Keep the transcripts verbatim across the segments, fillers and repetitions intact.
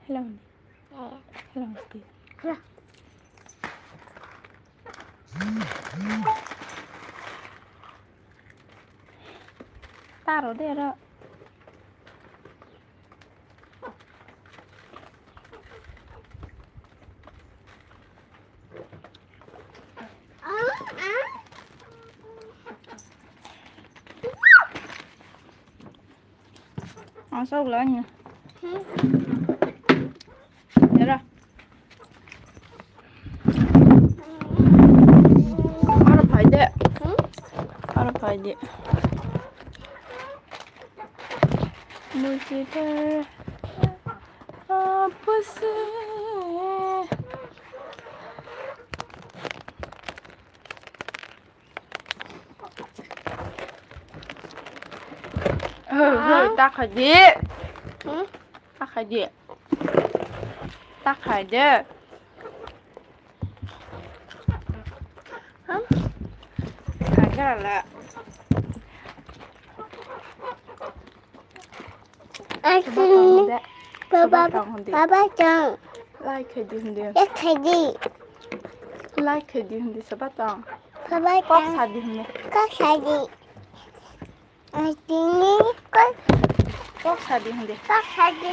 Hello, Andy. Hello, Andy. Taro de ro. Ang sok la ni. Yara. Aro phai de. Aro phai de. Mujhe to aap se. Hoi, hoi, ta khai di. Hmm? Ta khai di. Ta khai di. Hmm? Khai di la. Baba, baba tong. Like khai di hindi. Like khai di. Like khai di hindi, saba tong. Baba tong. Kok sa di hindi. Kok sa di. Tini kok. Kok sa di hindi. Kok sa di.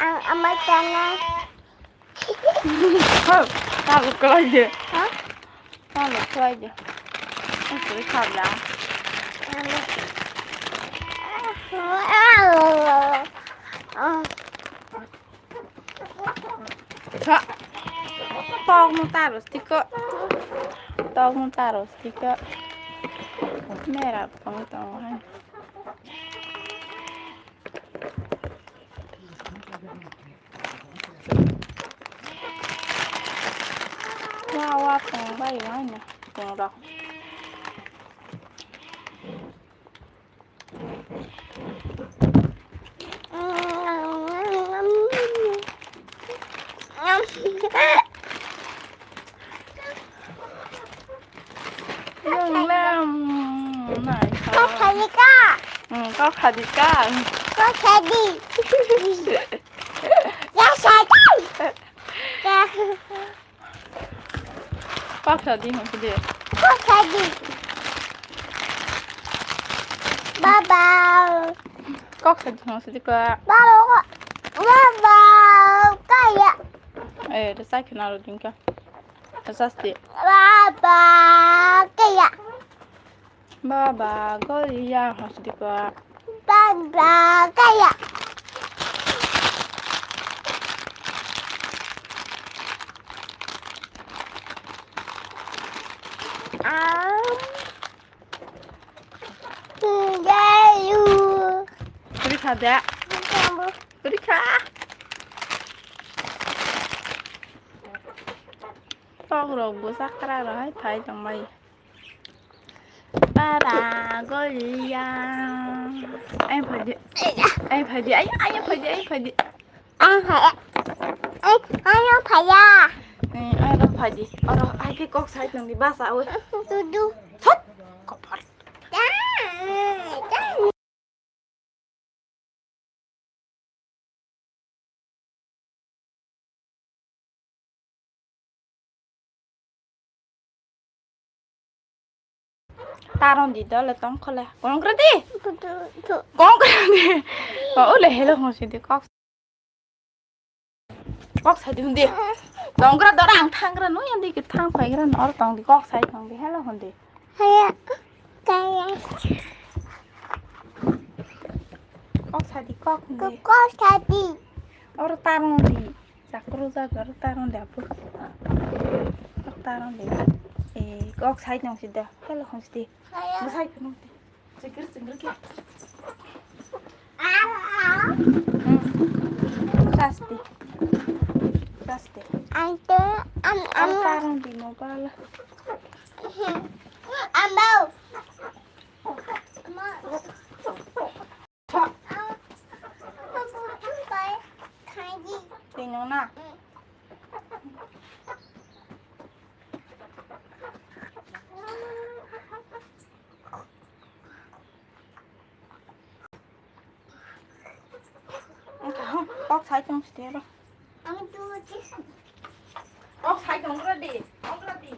Ang ama tana. Ho, ta bo kwlai de. Ha? Ta bo kwlai de. Ang kwlai kha bla. Tha. Tok no taro stiko. Tok no taro stiko. Mera pang tong hai. Wa, wa, pung bai, wa, na, pung rok. Nwng le, mm, naithok. Kok kha di ka? Mm, kok kha di ka? Kok kha di. Ya, sa di. Ya. Kok kha di, hwn si di. Kok kha di. Baba. Kok kha di, hwn si di ka. Baba. Baba. Kaya. Eh, da sai khna ro din ka. Sasti. Baba kaya. Baba goliya hospital. Baba kaya. Am. Today you. Puri kha de. Puri kha. Tok rok bo sakra rok hai phai tong bai. Baba goliya. Ai phai di. Ai phai di. Ai, ai phai di. Ai phai di. Ai phai. Ai, ai phai ya. Ai ro phai di. Oro ai ke kok sai tong di basa oi. Dudu. Thot. Kopar. Taron di dole tong khole. Kongkra di. Kongkra di. Ko ole hello hon si di kok. Kok sai di hundi. Tongkra dora ang thangra no yandi ki thang phaigra no or tong di kok sai tong di hello hundi. Haya. Kaya. Kok sai di kok hundi. Kok sai di. Or tarong di. Chakru jaga or tarong di apu. Or tarong di. Eh, kok sai tong si da. Hello hundi. Haya. Mo sai tong di. Chikir chingir ke. Sasti. Sasti. Anto am am. Am tarong di mobile. Ambo. Tino na. Kok sai tong site ro. Ang tu chis. Kok sai tong ro di. Tong ro di.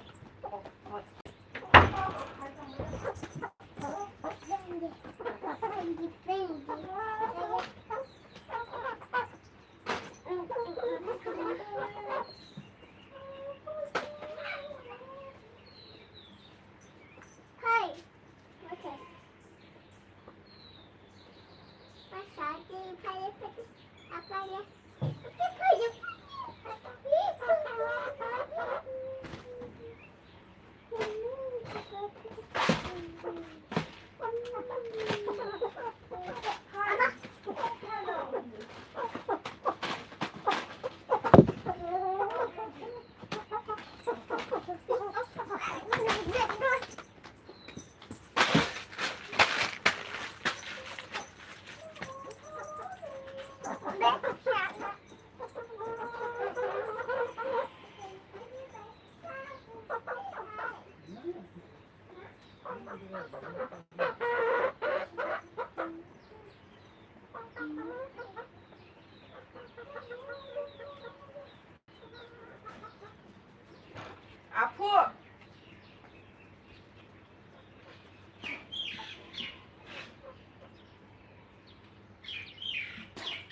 Aphu.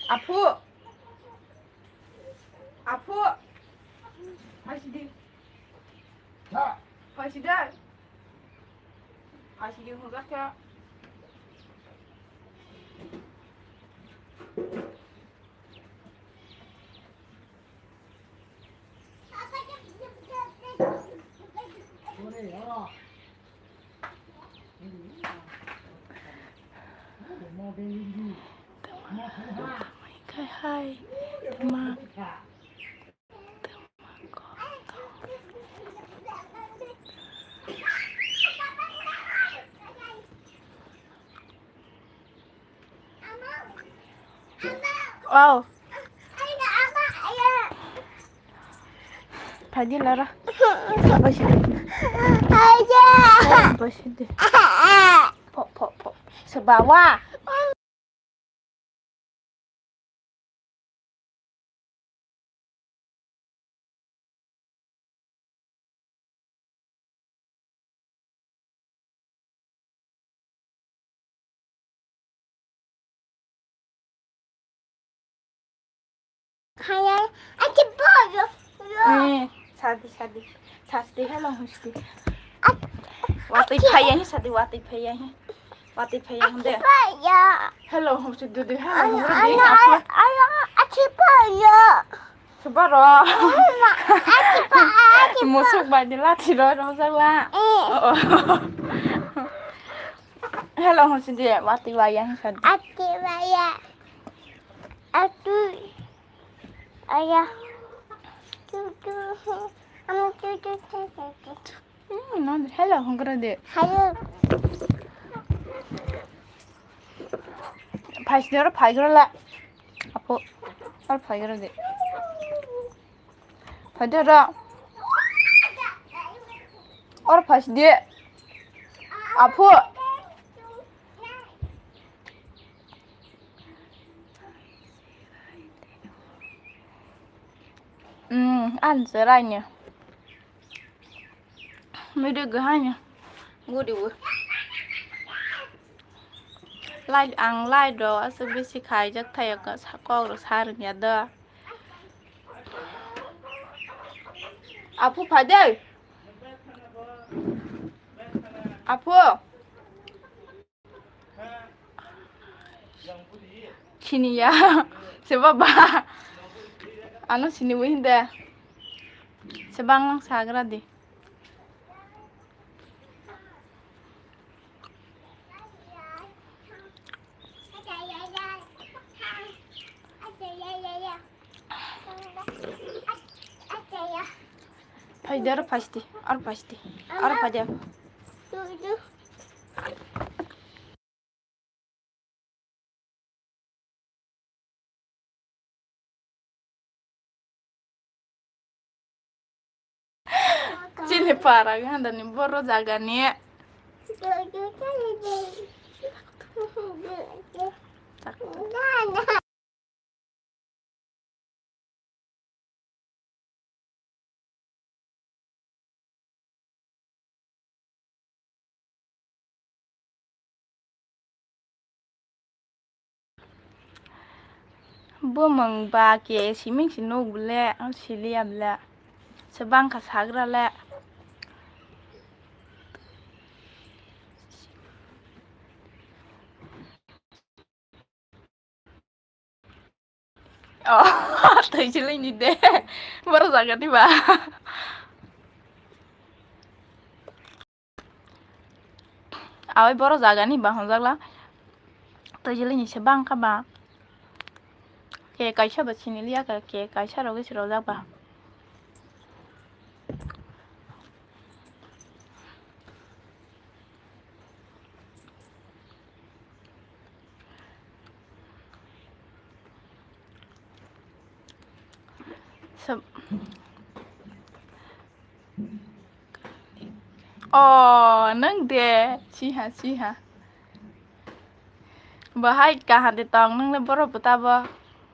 Aphu. Aphu. Phaisidi. Phaisidi. Phaisidi hwnjak khe. Hai, hai, ma. Wow. Phaidi lara. Phaidi. Phaidi. Po, po, po. Sebawa. Kaya, ati boyo. Eh, sadi, sadi. Sadi, hello, husti. Watwi phaiya hi, sadi, watwi phaiya hi. Watwi phaiya hwnde. Hello, husti, dudi, hello, husti. Ati boyo. Subaro. Musuk bai de lathi roi rojak la. Eh. Oh, oh. Hello, hon sidi, wati waya, hon sidi. Ati waya. Atu. Aya. Tu, tu. Am tu, tu, tu, tu, tu. Hmm, no, hello, hon kara de. Hello. Phai sidi oro phai kara la. Apo, oro phai kara de. Phaidi oro. Oro phaisidi. Aphu. Hmm, ang se raini. Video gahani. Guriwi. Light, ang light rok aswk bisi khaijak thai, kok rok sa rwngya do. Aphu phai de. Aphu. Siniya. Seba ba. Ano siniwi hinde. Seba ang sagra di. Phaidi, aro phaidi, aro phaidi, aro phaidi. Chini para ganda ni boro jaga ni. Bumung ba ke siming si nuk bele, ang siliya bele. Sebang kha sagra le. Oh, twi chilini de. Boro jaga ni ba. Awai boro jaga ni ba honjakla. Twi chilini se bang kha ba. Ke kaisa ba sini liya ka, ke kaisa rogwi se rojak ba. Sab- Oh, nang de, siha, siha. Bahai kaha de tong, nang le borok bo tabo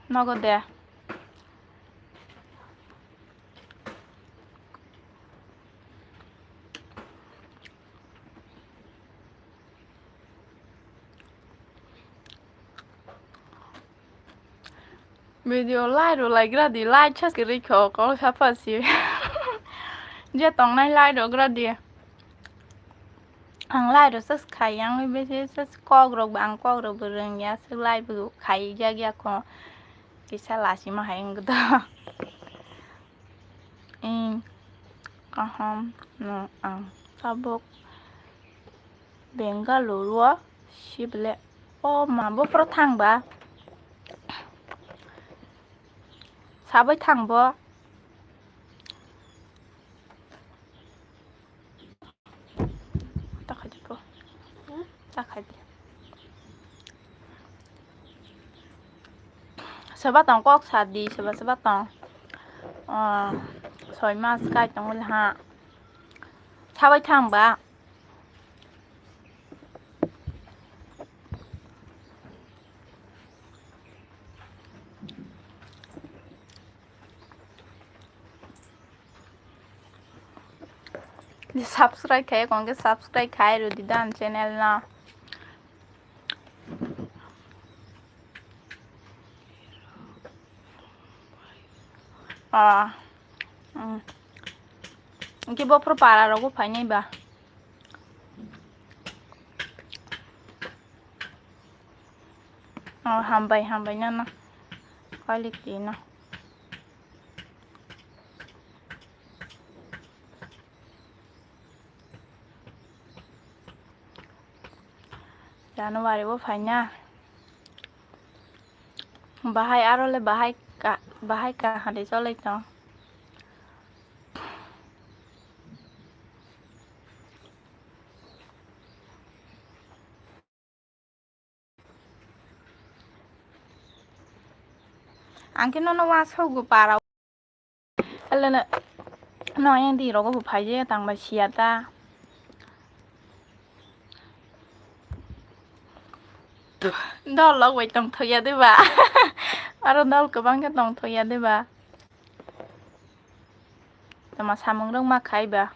nogo de. Video lai rw lai gra di, lai chas kwrwi kho, kok sapa si. Je tongnai lai rw gra di. Ang lai rw sas khai, ang besi sas kok rok, ang kok rok bo rwngya, swk lai bo khai jak ya kho. Kisa lasi ma hai wng do. Ing kaham no ang tabuk Bengaluru o sibole. O ma bo phoro thang ba? Sabai thang bo? Ta khai di po. Ta khai di. Soba tong kok sa di, soba soba tong. Ah, soi mas kai tong le ha. Sabai thang ba? Subscribe khai kong ke subscribe khai rw di dan channel no. Ah. Hmm. Engke bo phuru para rogo phainai ba. Oh, hambai, hambai nana. Quality no. January o phaina. Bahai aro le bahai ka, bahai kahari cholai tong. Ang khe nono uansukgo para. Eleno no yang di rogo bo phai je tang bai siya ta. Dol lok bai tong thoya de ba. Aro dol kwbang khe tong thoya de ba. Tama samung rok ma khai ba.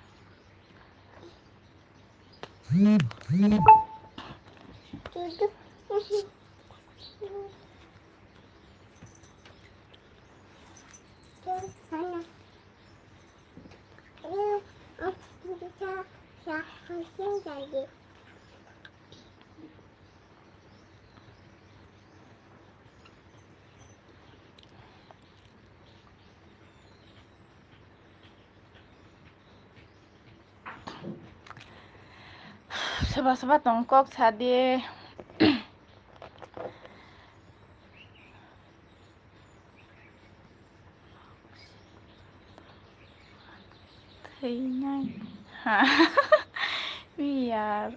Soba soba tong kok sa di. Thwinai ha. Miya,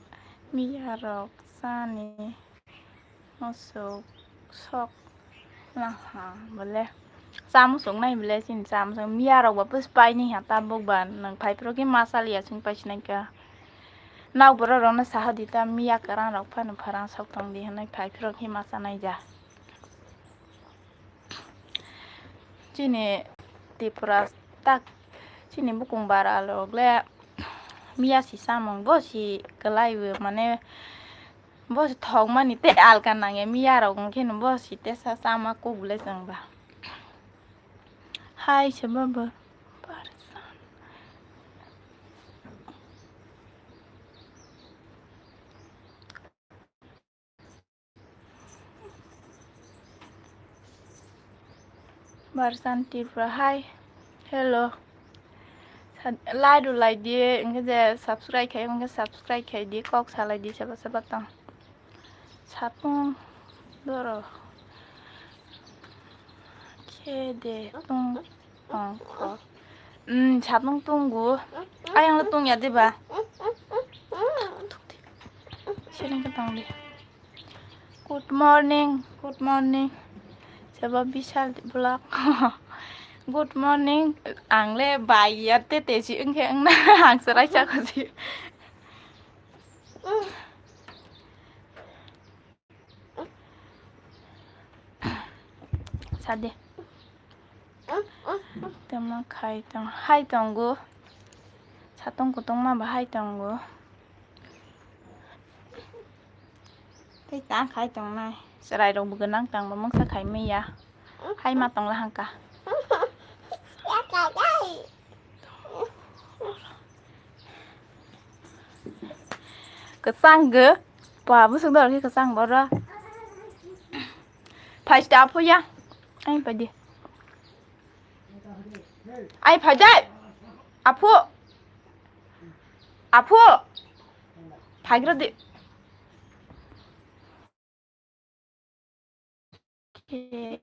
miya rok chani. Musuk sok laha bole. Cha musuk nai bole chini cha musuk miya rok ba pus pai ni ha tabuk ba nwng phai phuru khe ma chaliya chwng pai sinai kha. Nok borok rok no saha di ta miya kwrang rok phano pharang sok tong di hinui phai phuru khe ma chanai ja. Chini Tripura tak chini bukung bara rok le miya si samung bo si kwlai bo mane Bo se thokmani tei alka nangya miya rok wngkhe no bo site sa chama kok belai chwng ba. Hai se bo bo. Barsan Tripura, hai. Hello. Sa-, like rw lai di, hwnkhe je subscribe khai, hwnkhe subscribe khai di, kok salai di, sabo sabo tong. Sapung doro. Khe de, tung, tong, kho. Hmm, sapung tunggu. Ayang lo tungya de ba? Seleng khe tong di. Good morning, good morning. Sabo Bishal vlog. Good morning. Ang le bai ya te te si wngkhe wngna ang chwrai chakho si. Sade. Tamo khai tong, hai tongo. Satong kutong ma ba hai tongo. Tei ta khai tongnai. Chwrai rok bo gwnang tang bo mungsa khai manya. Hai ma tong la hangka. Kwchang gw. Ba, bwswk dor khe kwchang boro. Phaista aphu ya. Ai phaidi. Ai phaidi. Aphu. Aphu. Phaigra di. Khe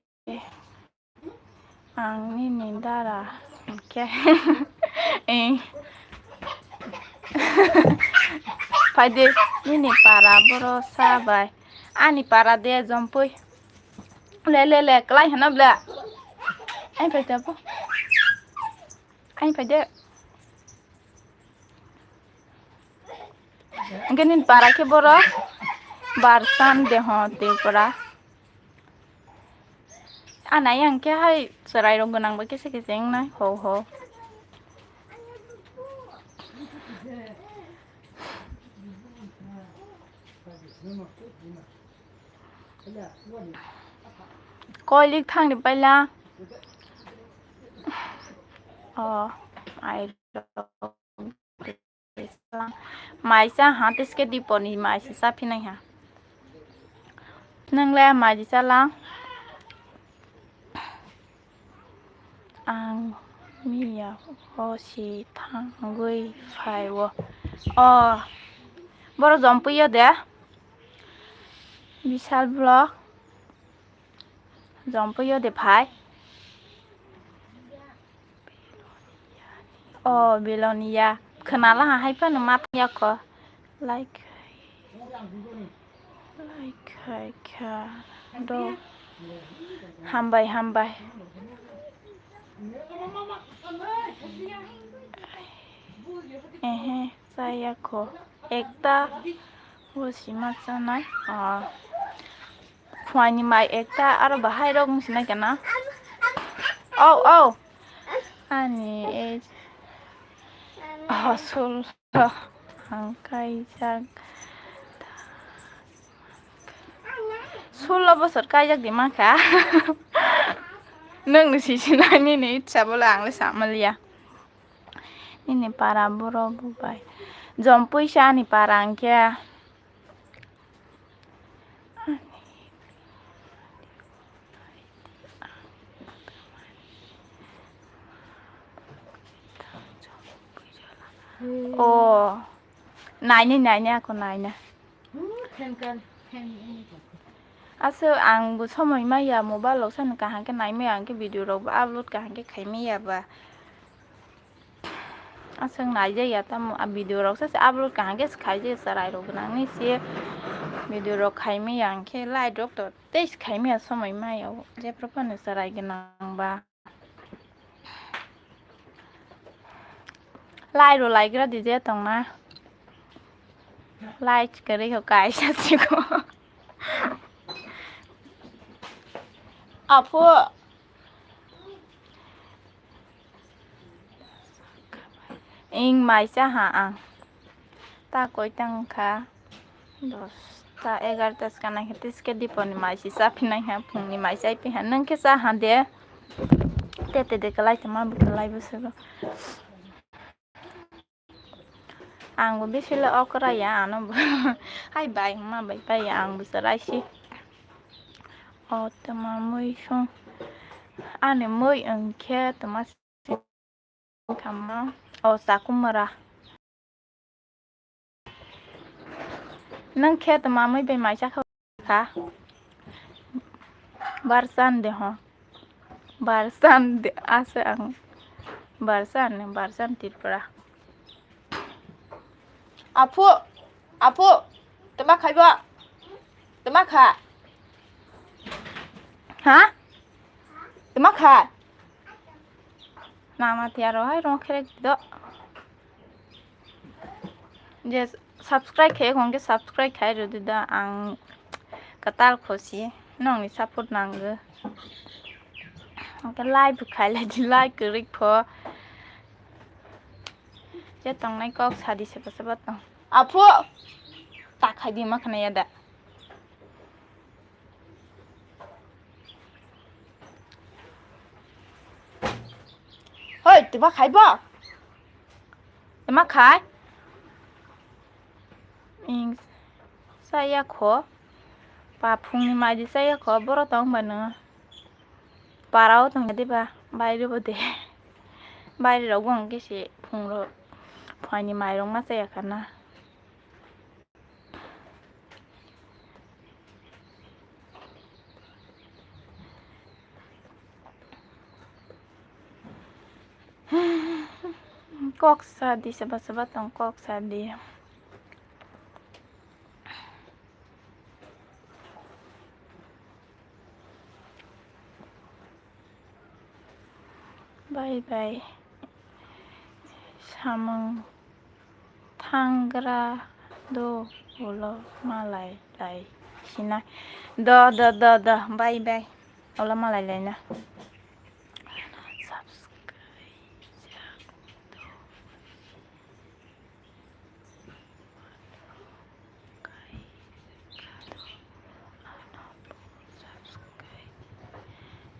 ang nini dara hwnkhe, eh, phaidi nini para boro sa bai. Ani para de Jompui. Le, le, le, kwlai hwno ble. Ai phaidi abo. Ai phaidi. Hwnkhe nini para khe boro Barsan deho Tripura. Anai ang khe hai chwrai rok gwnang bai kisa kisa wngnai ho ho. Koilik thangni paila. Oh, I love this song. Mai cha ha, tiske diponi mai se cha phinai ha. Nang le mai di cha lang. Ang miya o si thangwi phai o. O, boro Jompui o de. Bishal vlog. Jompui o de phai. O, Belonia. Khwnala ha hai phano ma thang yakho. Like. Like hai kha do. Hambai, hambai. Ehe, chaya kho. Ekta bo sima chanai. Ah. Phuaini mai ekta aro bahai rok wng sinai kana. Oh, oh. Ani age. Oh, sul. Ang kaijak. Sulo bosor kaijak di mankha. Nwng ni sisi nai nini itsa bole ang le samaliya. Nini para boro bubai. Jom puisa ani para angkhe. O, naini, naini, ako naina. Aswk ang bo somoi maya mobile rok sano kaham khe naimaya, ang khe video rok bo upload kaham khe khaimaya ba. Aswk naijaya tamo, a video rok se upload kaham khe khaijaya, chwrai rok gwnangni se video rok khaimaya, ang khe light rok to tei khaimaya somoi maya, jephru phano chwrai gwnang ba. Lai rw laigra di je tongna. Lai kwrwi ho kaisa siko. Aphu. Ing mai cha ha ang. Ta koi tang kha. Dos. Sa egarota ska nai khe, tiske diponi mai si cha phi nai ha, phungni mai chai phi ha. Nwng khe cha ha de. Tete de kalai tongma bo kalai bo sero. Ang bo bisi le okra ya, ano bo hai bai ma bai pai ya, ang bo chwrai si. O tama mui song. Ani mui wng khe tama Kama o chakumara. Nwng khe tama mui bai mai chakha kha? Barsan de ho. Barsan de ase ang. Barsan, Barsan Tripura. Aphu, aphu, tama khaibo? Tama kha? Ha? Tama kha? Nama tiaro hai rong kherek do. Je subscribe khe kong ke subscribe khai rwdi da, ang katal khosi nongni support nango. Ke like khai lai di, like kwrwi pho. Je tongnai kok sadi seba seba tong. Aphu ta khai di ma khna ya da. Hoi, tuma khai bo? Tuma khai? Ing saya kho. Pa phungni mai di saya kho, boro tong ba nw. Parao tong ya de ba, baire bo de. Baire rok bo hwnkhe se phung rok phaini mai rok ma chaya kha na. Kok sa di, seba seba tong kok sa di. Bye bye. Samung thangra do ulo malai lai sina. Do, do, do, do. Bye bye. Ulo malai lai na. Subscribe.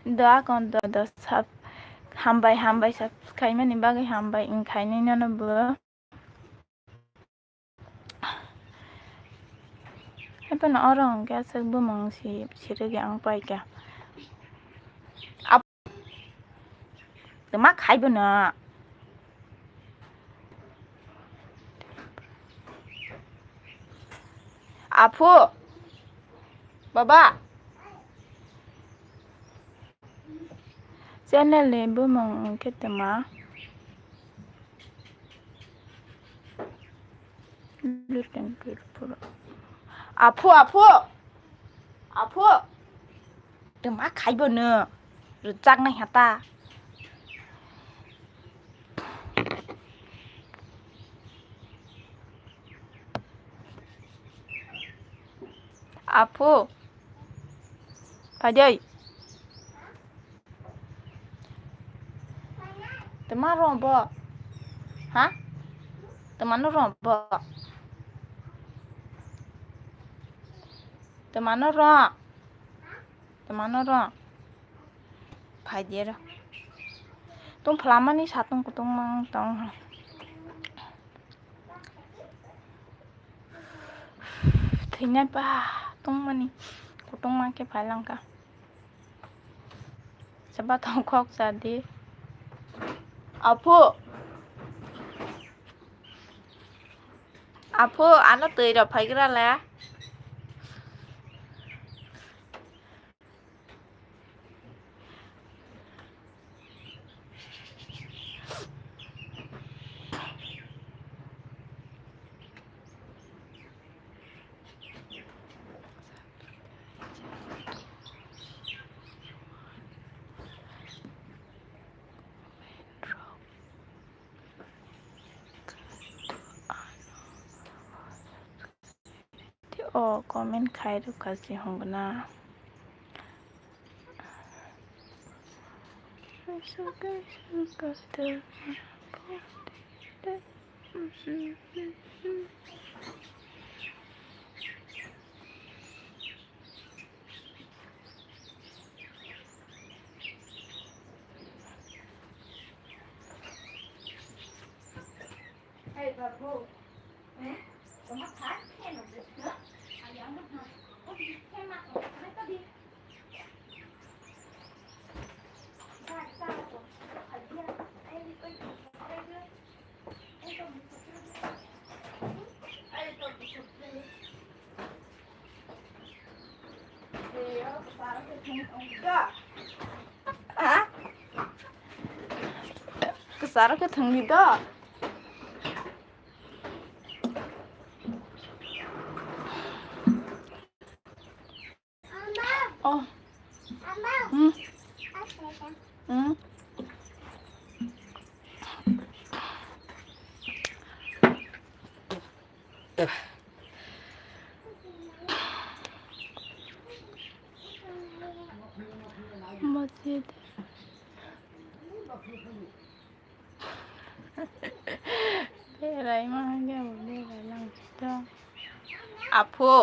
Do akon do do sub hambai hambai subscribe mani bagwi hambai wngkhainwi nono bo. Haphano oro hwnkhe aswk bumung si sirigwi ang paikha. Tama khai bono. Aphu. Baba. Channel ni bumung wngkhe tama. Aphu, aphu. Aphu. Tama khaibo no rwchak nai hata. Aphu. Phaidei. Tama ro bo? Ha? Tama no ro bo? Tama no ro? Tama no ro? Phai de ro. Tong phlamani satung kutung mang tong. Thwinai ba tongmani kutung mang khe phai langkha. Seba tong kok sa di. Aphu. Aphu, ano twi rok phai gra le. O comment khai rwkha si hwnkhe na. Kwcharo khe thwngdi do. Oh. Hmm. Hmm. Masjid. Berai ma hwnde bo berai lang sito. Aphu.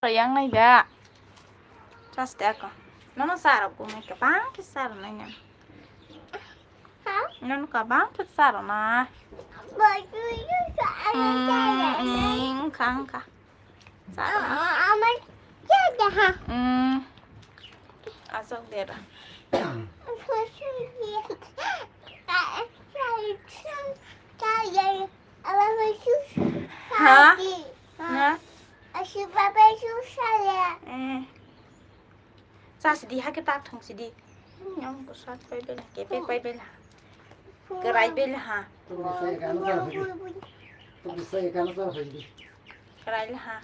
Yang nai da. Just ako. Nono sara ko mai ka bang ki sara nai na. Nang kabang thut saro na. Wngkha, wngkha. Saro na. Asok dera. Ha? Na? Eh. Cha sidi, ha ke tak thong sidi. Nyong ko sat pai bela, ke pe pai bela. Kerai bela ha. Kerai la ha.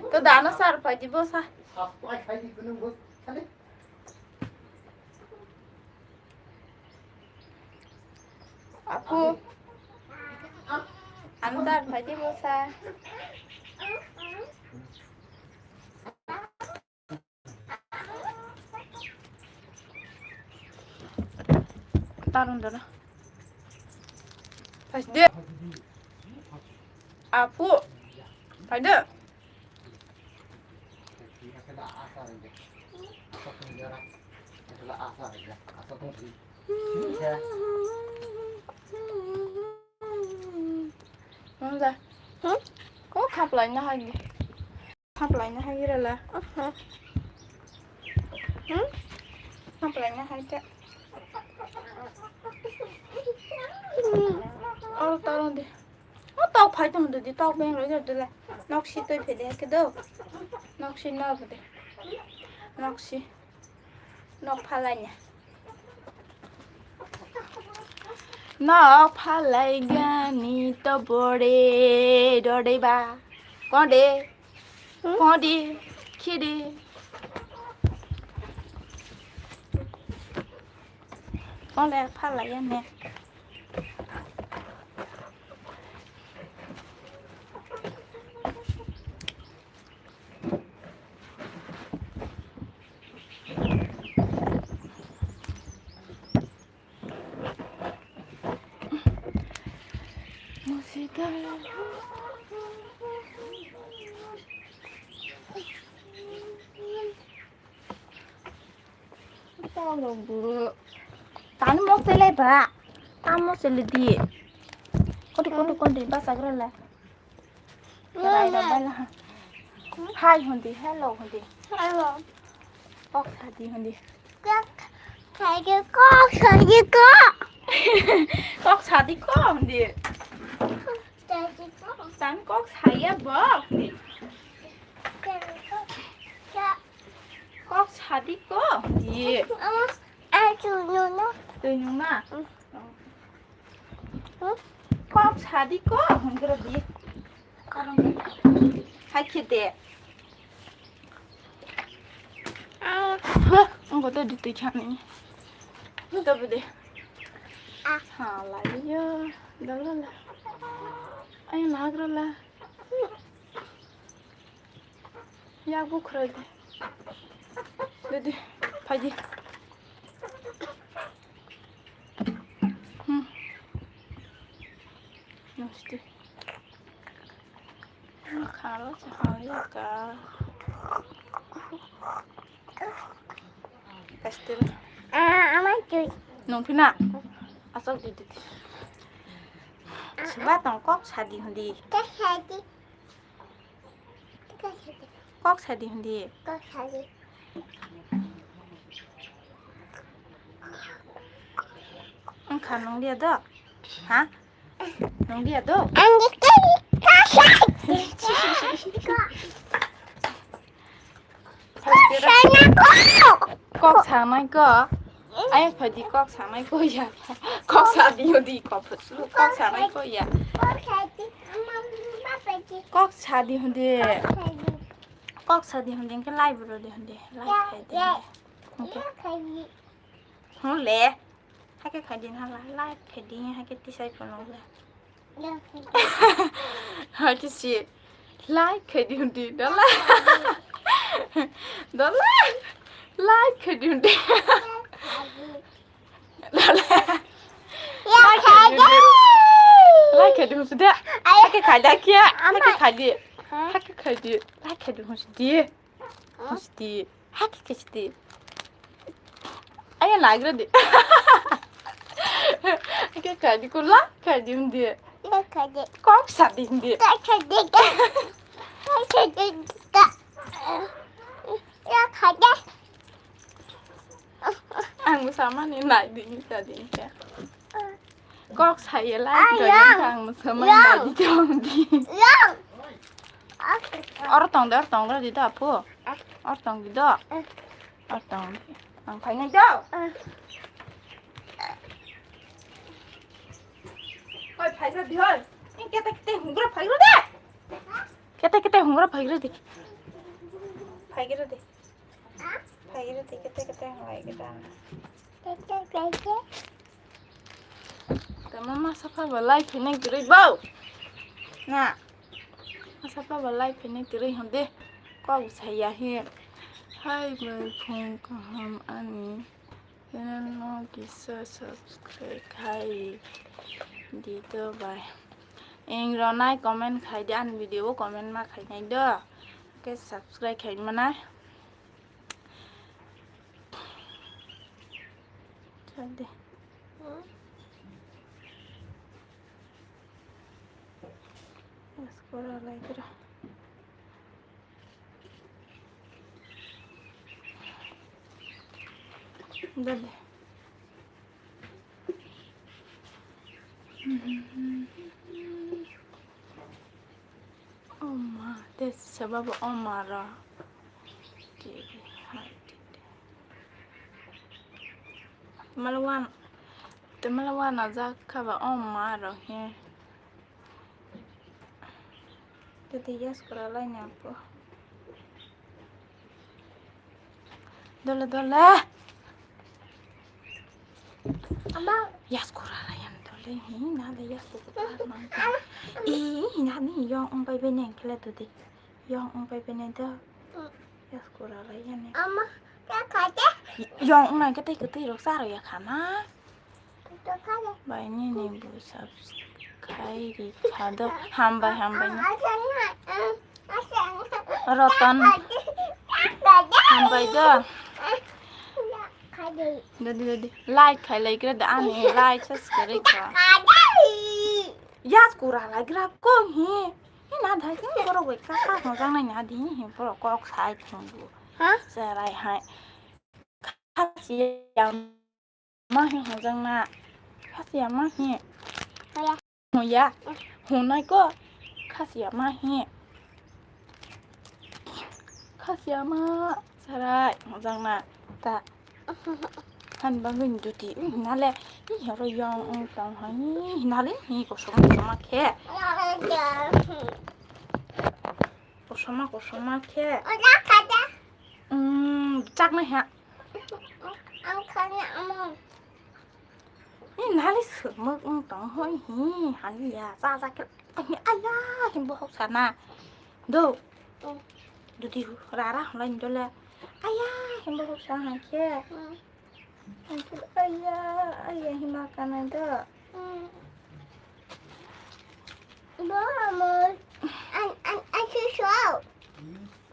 To dano sar pai di bosa. Apu. Ano dar phai di bosa. Tarun dara. Phai de. Apu. Phai de. Nang da. Hmm? Ko khaplai na hai. Khaplai na hai rala. Hmm? Khaplai na hai ta. Oh, tarun de. Oh, tok phai tong de, tok beng roi de la. Nok si toi phe de ke do. Nok si na de. Nok si. Nok phalai na. Nok phalai gani to bore dore ba. Konde. Konde. Khide. Konde phalai ya ne. Tamo buru. Tani mok tele ba. Tamo tele di. Kodi, kodi, kodi, basa grala. Rai da bala. Hi hundi, hello hundi. Hello. Kok sadi hundi. Kok sadi ko, kok sadi ko. Kok sadi ko hundi. Sadi ko. San kok saya bok. Kok sadi ko. Ye. Ama, ah, tu nuna. Tu nuna. Hmm? Kok sadi ko. Hongkra di. Hai khete. Ah. Ang ko to di tu chani. To bede. Ah. Ha, la ya. Dagrala. Ay, nagrala. Yak bu khwrai di. Didi, phai di. Hmm. Nasti. Khalo sa khalo ka. Kastil. Ah, ama tu. Nung phina. Asok di di. Seba tong kok sadi hundi. Kok sadi. Kok sadi hundi. Kok sadi. Wngkha nung dia do? Ha? Nung dia do? Ang di kok sadi. Kok sanai ko. Ay, phadi kok sanai ko ya. Kok sadi hodi kok phutsu. Kok sanai ko ya. Kok sadi hodi. Kok sadi hodi ke live ro de hodi. Live khai de. Hole. Hake khai din hala, like khai din, hake tisai phunuk le. Hake si, like khai din di, dala. Dala, like khai din di. Dala. Like khai din di. Like khai din di. Hake khai da kia. Hake khai di. Hake khai di. Like khai din di. Musti. Haki kisti. Aya lagra de. Ake kadi kula kadi undi. Kadi. Kok sadi undi. Kadi. Kadi. Ya kadi. Ang sama ni nai di ni kadi ni. Kok saya lagi. Ayang. Ang sama yang. Lagi dong di. Yang. Or tong de, or tong de, di da, apu. Or tong di do. Or tong di. Ang phai nai do. Oi, phai gra di, oi. Ni kete, kete, hungra phai gra de. Kete, kete, hungra phai gra di. Phai gra di. Phai gra di, kete, kete, hungra gra. Tama ma sapa ba lai phai nai gri bo. Na. Asapaba lai phini kwrwi hwn de, kok saya he. Hai bai phung kaham ani channel no kisa subscribe khai di do bai. Eng ronai comment khai di, ani video o comment ma khai nai do. Ke subscribe khai manai. Chal de. Yes, kora lai kira. Dale. Oma, te sababo oma ra. Malawan, te malawan ajak kaba oma ra he. Tete yes kora lai na po. Dole, dole. Ama. Yes kora lai yan dole. Hi na le yes kora mang. I, hi na ni yong ong bai bene kle tu de. Yong ong bai bene do. Yes kora lai yan. Ama, ka kha de. Yong ong nai ka tei ka tei rok sa ro ya kha na. Bai nini bo subscribe ri kha do. Hambai, hambai. Roton. Hambai do. Dodi, dodi. Like khai lai kira da ani like subscribe kha. Yas kura lai kira ko hi. Hi na dai kira koro bai ka ka hojang nai na di hi poro kok sai thong bu. Ha? Serai hai. Khasiya ma hi hojang na. Khasiya ma hi. Hoya. Hoya. Honai ko. Khasiya ma hi. Khasiya ma sarai hojang na. Ta. Han bangin duti. Nale. Hi horo yong tong hai. Nale hi ko song ma khe. Kosoma, kosoma khe. Ola khada. Mm, chakna ha. Ang khana amo. Ni nali sumuk ung tong hoi hi, hali ya, sa sa khe. Ai, aya, him bohok sana. Do. Mm. Dudi rara holai dole. Aya, him bohok sa ha khe. Mm. Aya, aya, hima kana do. Bo amo, an, an, an, susu.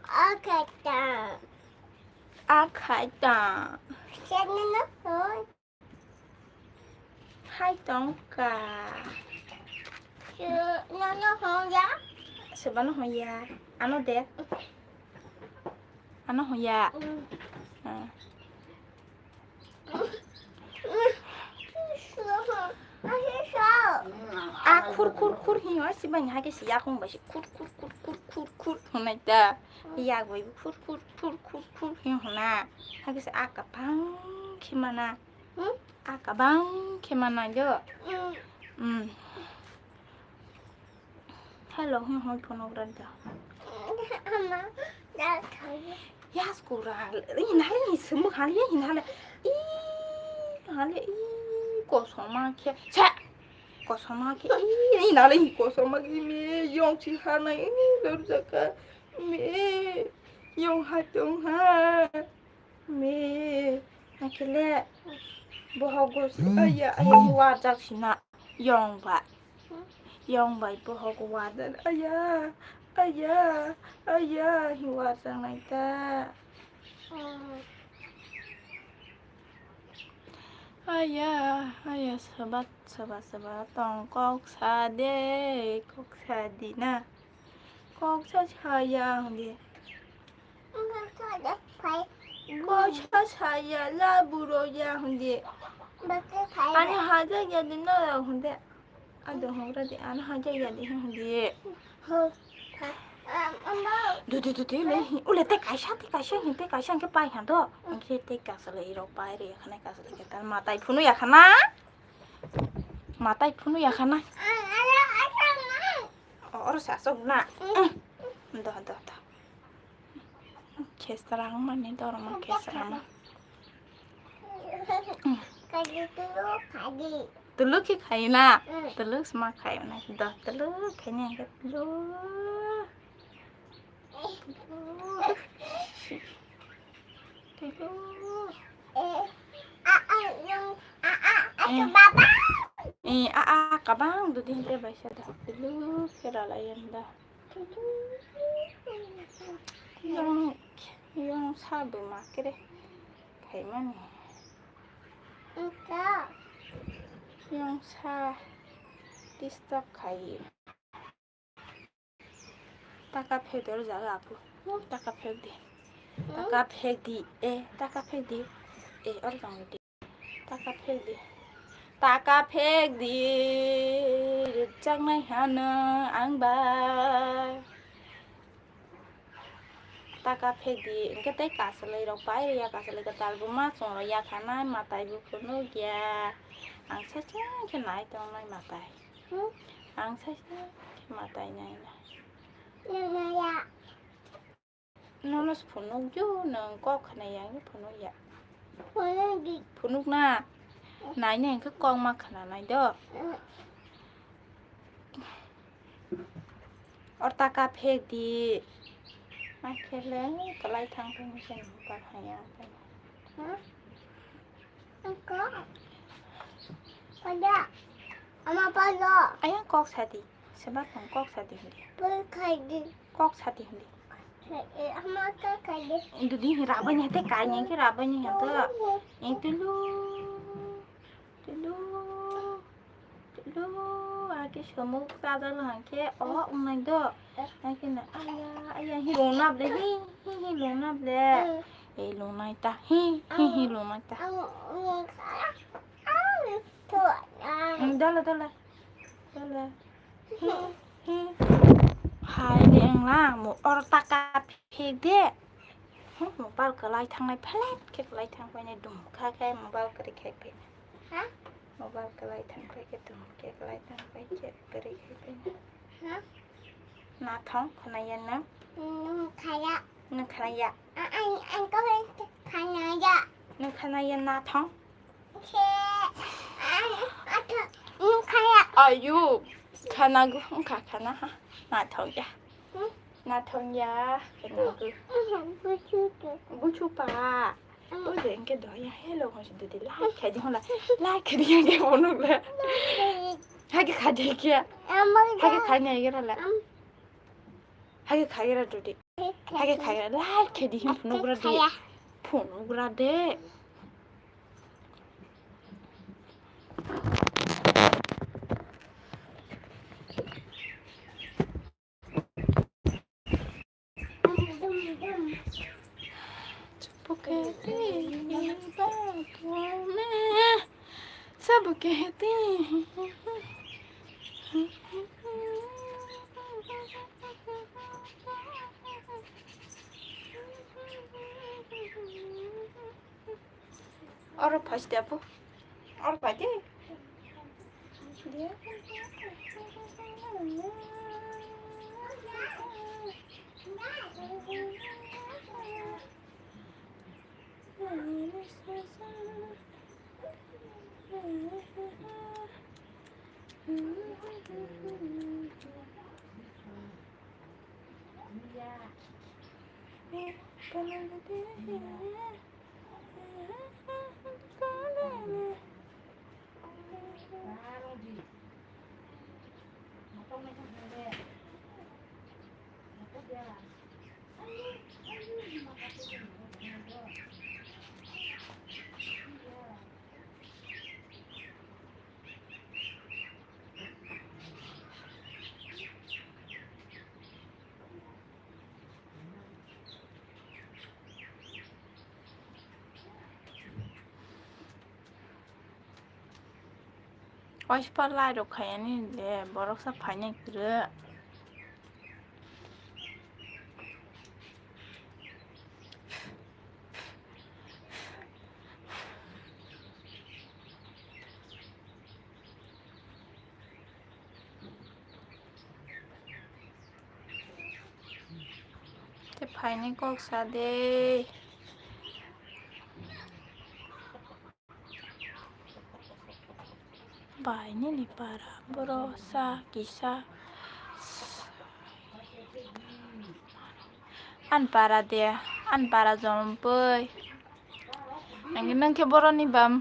Akata. Akata. Sana na hoi. Hai tongka. Su, no, no, hoi ya. Sebano hoi ya. Ano de. Ano hoi ya. Mm. Ah. A khur khur khur hi oi si bani hake si yakung bai si khur khur khur khur khur khur hunai ta. Yak bai khur khur khur khur khur hi huna. Hake si a kabang khimana. Hmm? A kabang khimana jo. Hmm. Hmm. Hello, hi hoi phone gra da. Ama, da thai. Yas kura, i nale ni sumuk hale, i nale. I hale, i Kosoma khe, se, kosoma khe, ih, ih, nalai kosoma khe, me, yong si ha nai, ih, lor jaka, me, yong ha tong ha, me, nakhe le, bohok go si, aya, aya, warjak si na, yong ba, yong bai bohok warjak, aya, aya, aya, hi warjak nai ta. Aya, aya, soba, soba, soba, tong kok sa de, kok sa di na. Kok sa saya hwndi. Kok sa saya la buro ya hwndi. Ani haja ya di na hwndi. Ado hongra di, ano haja ya di, hwndi. Dudi, dudi, le, ule te kaisa, te kaisa, hin te kaisa, hingke pai hando. Hingke te kaisa le, iro pai re, khana kaisa le, ketal matai phunu ya khana. Matai phunu ya khana. O, oro sa sok na. Do, do, do. Khesrang mani dorma khesrang. Kadi tulu kadi. Tulu ki khai na? Mm. Tulu sma khai na. Do tulu khai na ke tulu. Tulu. Eh, a, a, yung, a, a, a, eh. Baba. Eh, a, a, kabang dudin te bai sa da. Tulu ke rala yan da. Yung, yung sa buma kere khaimani. Yung sa disturb khai. Taka phek di, oro jaga apu. Taka phek di. Taka phek di. Eh, taka phek di. Eh, oro tong di. Taka phek di. Taka phek di. Rwchapnai hano ang ba. Taka phek di. Hingke tei kasalai rok pai ya, kasalai kwtal bo ma chwng rok ya khanai, matai bo phunuk ya. Ang saisa khe nai tongnai matai. Ang saisa khe matai nai na. Nono se phunukju, nwng kok khna ya, ang phunuk ya. Phunuk na. Nai nai hwnkhe kok ma khna nai do. Or taka phek di. Ma khe le kwlai thang thang se nang par haya. Pada. Ama pada. Ayang kok sadi. Seba kong kok sadi hindi. Pul khai di. Kok sadi hindi. Ama kok khai di. Indu di rabanya te kai nyang ke rabanya yang to. Yang tulu. Tulu. Tulu. Ake somuk sadal hangke o unai do. Ake na aya aya hi lona ble hi hi hi lona ble. E lona ita hi hi hi lona ita. Dala dala. Dala. Hi hi. Hai de engla mo or taka phek de. Mobile kwlai thangnai phelet khe kwlai thang painai dum kha khe mobile kwrwi khai painai. Ha? Mobile kwlai thang pai khe dum khe kwlai thang pai khe kwrwi khai painai. Ha? Nathong khwnaya nwng? Nwng khaya. Nwng khwnaya? A, ang, ang khe khwnaya. Nwng khwnaya nathong? Khe, a, a, nwng khaya. Ayu, khwnago, wngkha khwna ha. Nathong ya. Hmm? Nathong ya, khwnago. Hmm, buchu tu. Buchu pa. Hmm. O de, hingke do ya, hello, hon si do de, like khai di, hon la, like khai di, hingke bono le. Hmm. Hage khai di kya? Ama hage khai ni hage la. Hmm. Hage khai ra do de. Hage khai ra, like khai di, hin phunuk ra de. Phunuk ra de. Oro phai sidi apo. Oro phai di. Oispa lai rok khaiyani le, borok sa phainai kwrwi. Tei phainai kok sa de. Bai nini para boro sa kisa. An para de, an para jompoi. Ang nang khe boroni bam.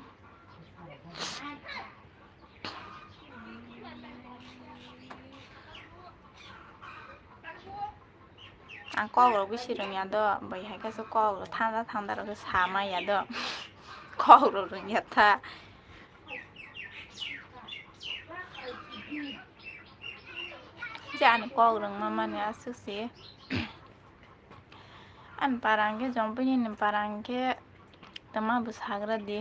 Ang kok rok bisi rwngya do, bai hai khe se kok rok thanda thanda rok khe sama ya do. Kok rok rwngya tha. Je ani kok rwngma mani aswk se. Ani para hwnkhe Jompui nini para hwnkhe twma bwsagra di.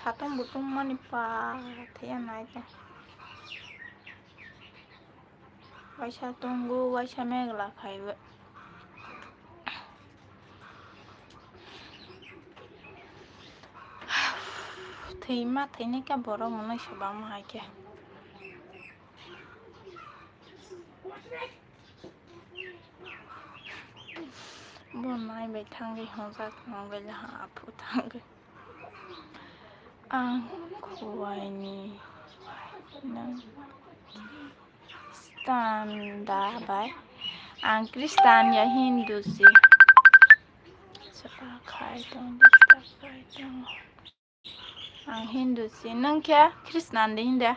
Satung butung mani pa thaya nai ta. Waisa tongo, waisa megla phaibo. Thwima thwinai khe borok mwnwi se bangma hai khe. Bo nai bai thangwi hwnjak, nangwi le ha aphu thangwi. Ang khuaini nang Khristan da bai? Ang Khristan ya Hindu si. Sapa khai tong, sapa khai tong. Ang Hindu si, nwng khe Khristan de hinde?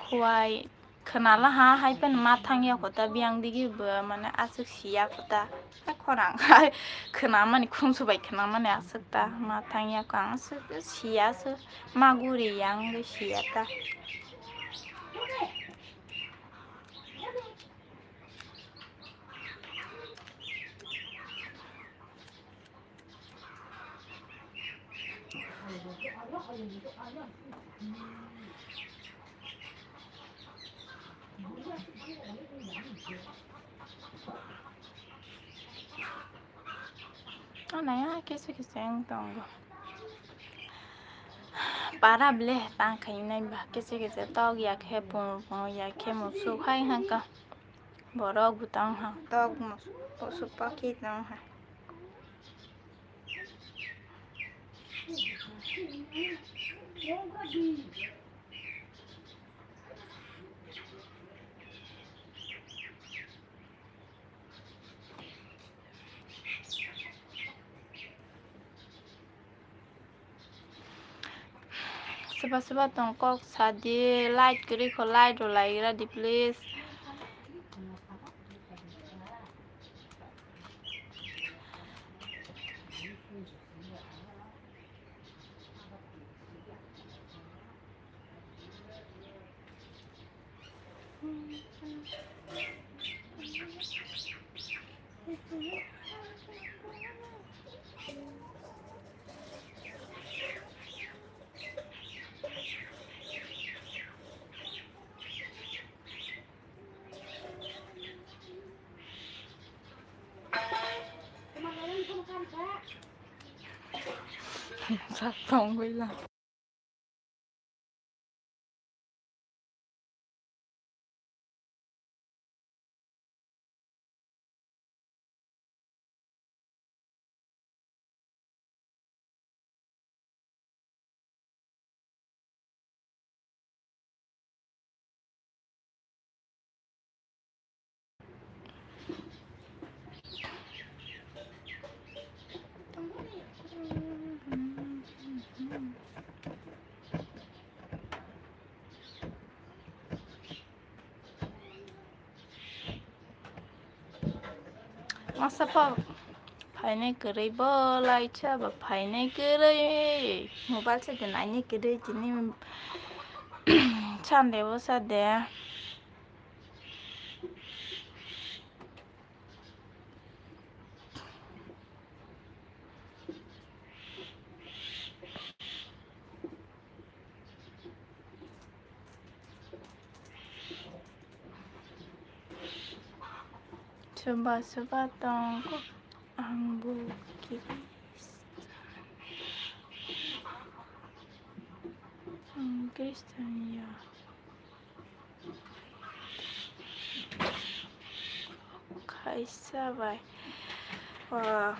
Khuai khwnala ha, hai phano ma thang ya kho ta, biyang digi bo mane aswk si ya kho ta. Hai khorang hai khwnamani, khumsu bai khwnamani aswk ta, ma thang ya kho, ang aswk si ya, aswk ma guri ya, ang si ya ta. Anaya kisa kisa wng tongo. Para ble tang khainai ba kisa kisa tok ya khe pung pung ya khe musuk hai hangka. Borok bo tong ha, tok musuk pakhi tong ha. Soba soba tong kok sadi, like kwrwi kho, like rw lai gra di please. Sa tongwi lang. Masa pa phainai kwrwi bo laisa ba phainai kwrwi mobile se de nainai kwrwi tini Sunday bo sa de. Soba soba tongo ang bo Christian. Ang Christian ya. Kaisa bai. Wah.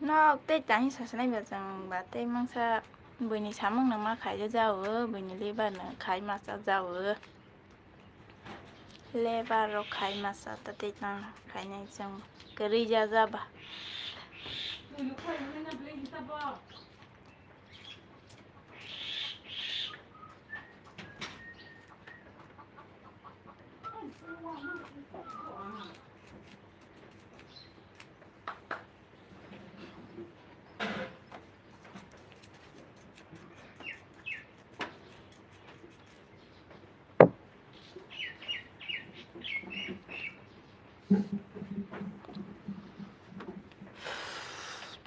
Nok tei tang sasanai ba chwng ba tei mangsa buini samung no ma khaija jao, buini lebar no khai masa jao. Lebar rok khai masa ta tei tang khainai chwng kwrwi ja ja ba.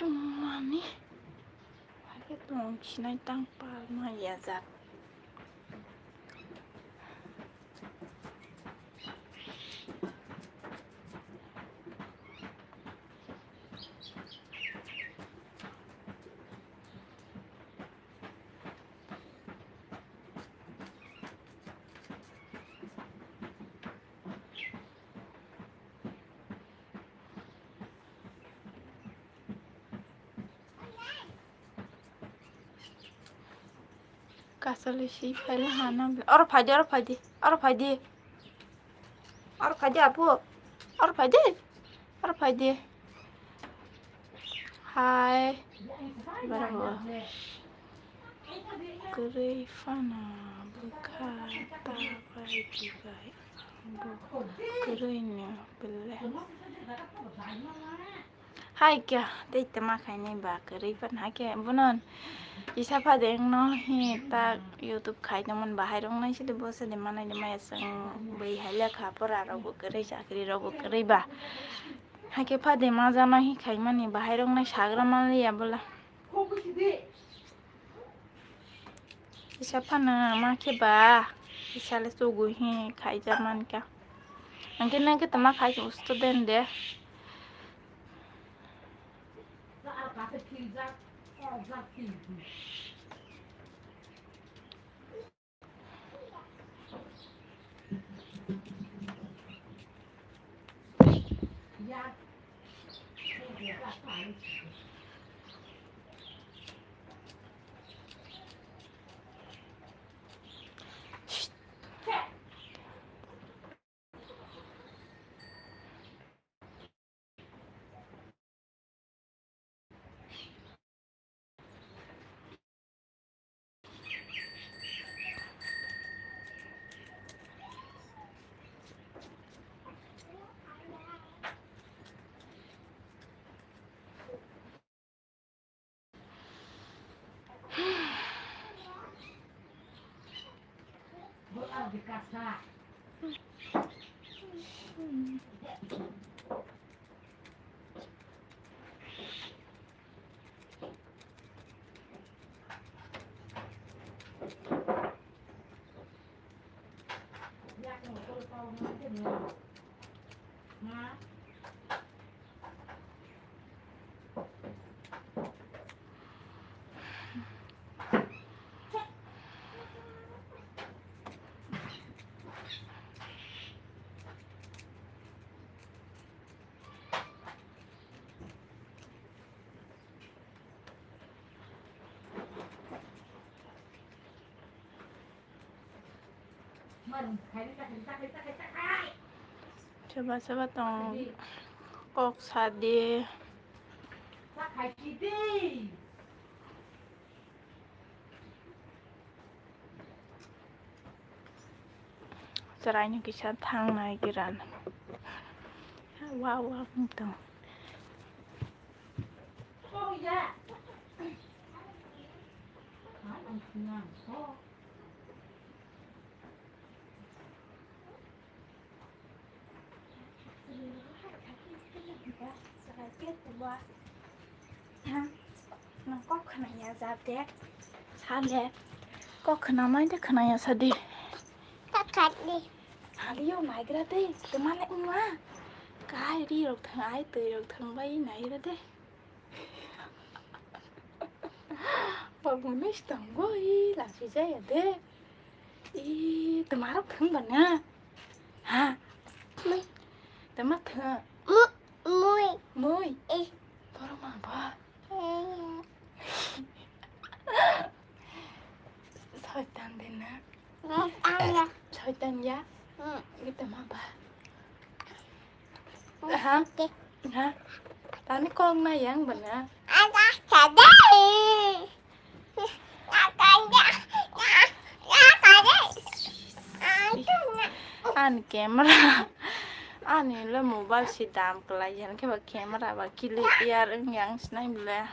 Tongmani. Haikhe tong sinai tang palma yajak. Kasali si phaila hana bla. Oro phaidi, oro phaidi, oro phaidi. Oro phaidi, apu. Oro phaidi. Oro phaidi. Hai. Bara bo. Kwrwi phano bwkha ta bai di bai. Bo kwrwi no bele. Hai kya, tei tama khainai ba kwrwi pan hai khe bono kisa pha de wngno hi ta YouTube khai tongmani bahai rok nai sidi bo sidi manai de maya chwng bui hai lekha pora rok bo kwrwi chakri rok bo kwrwi ba hai khe pha de ma jana hi khaimani bahai rok nai sagra manliya bola. Kisa phano ma khe ba, kisa le chugui hi khaija mankha. Angkhe nang khe tama khai usto den de. Soba soba tong kok sadi. Chwraino kisa thangnai giran. Wow, wow, wng tong. Nang kok khna ya jat de. Sale. Kok khna mai de khna ya sadi. Takat ni. Halio naigra de. Temale ungwa. Kai ri rok thang ai twi rok thang bai naigra de. Pabuni stango i lasi jaya de. I temarok thang bana. Ha. Mui. Tema thang. Mu-, mui. Mui. Eh. Borok ma ba. Eh. Soitan de na. Soitan ya. Kita ma ba. Ha? Ha? Tani kok na yang bana. Ani camera. Ani le mobile si dam kelai yan ke ba camera ba clear yang sinai bela.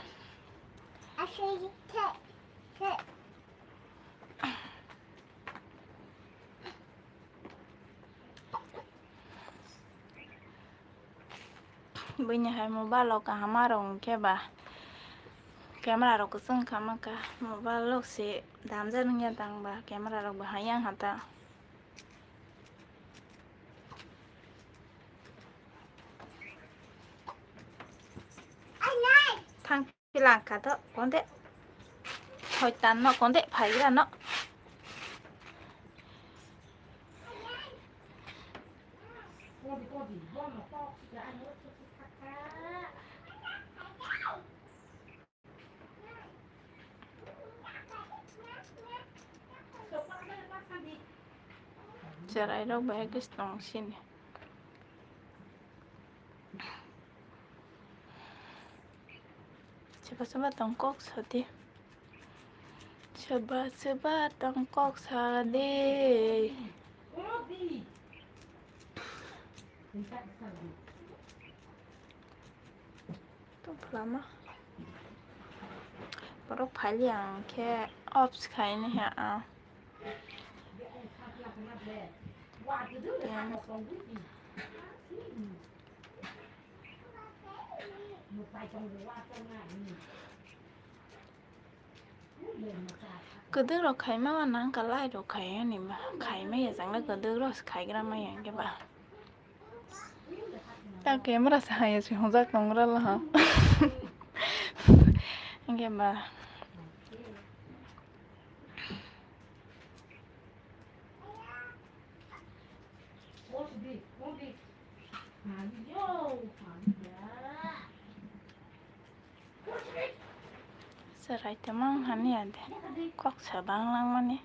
Buini hai mobile o kaham rok hwnkhe ba camera rok kwchwng kha mankha, mobile rok se damjak nungya tang ba camera rok bo hayang hata. Thang. Kilangka to konde. Hoitan no konde phaigra no. Cherai rok bai kis tong sini. Soba soba tong kok sadi. Soba soba tong kok sadi. Tong phlama. Borok phaili ang khe off khaini ha ang. Kwdwk rok khaima wa nang ka lai rok khai ani ba khaima ya jang le kwdwk rok khai gra ma ya ke ba. Ta camera sa haya si hojak tong ra la ha. Hingke ba. Serai temang hani ade kok sabang lang mani.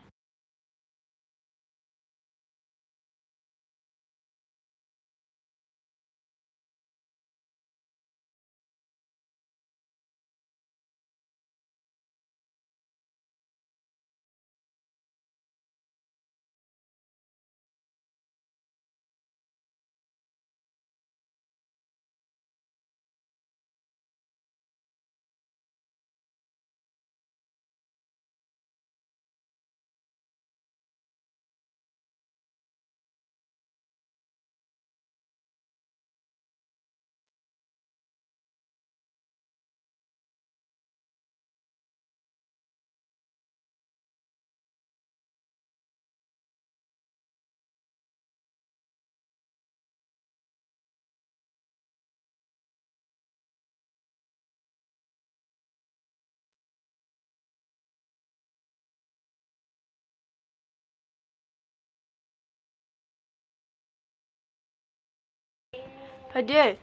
Phaidi.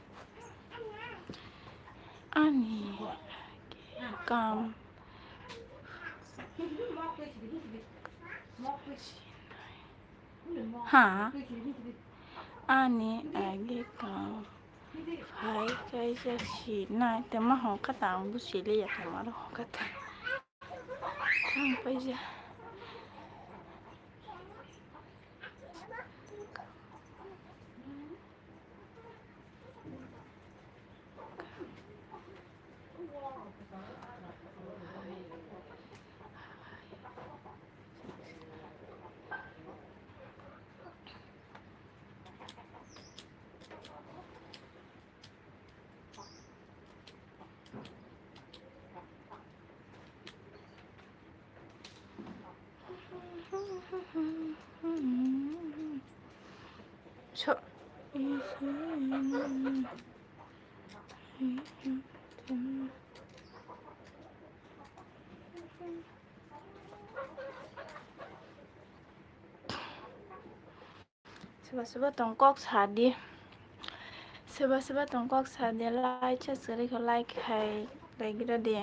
Ani kam. Ha? Ani agi kam. Phai kaisa sinai, temo hongkha ta ang busi liya, temo aro hongkha ta. Ang paija. Tho-, Soba soba tong kok sadi. Soba soba tong kok sadi, like, subscribe kho, like khai, like gira di.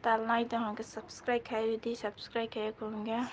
Tal nai tong hwnkhe subscribe khai di, subscribe khai khungya.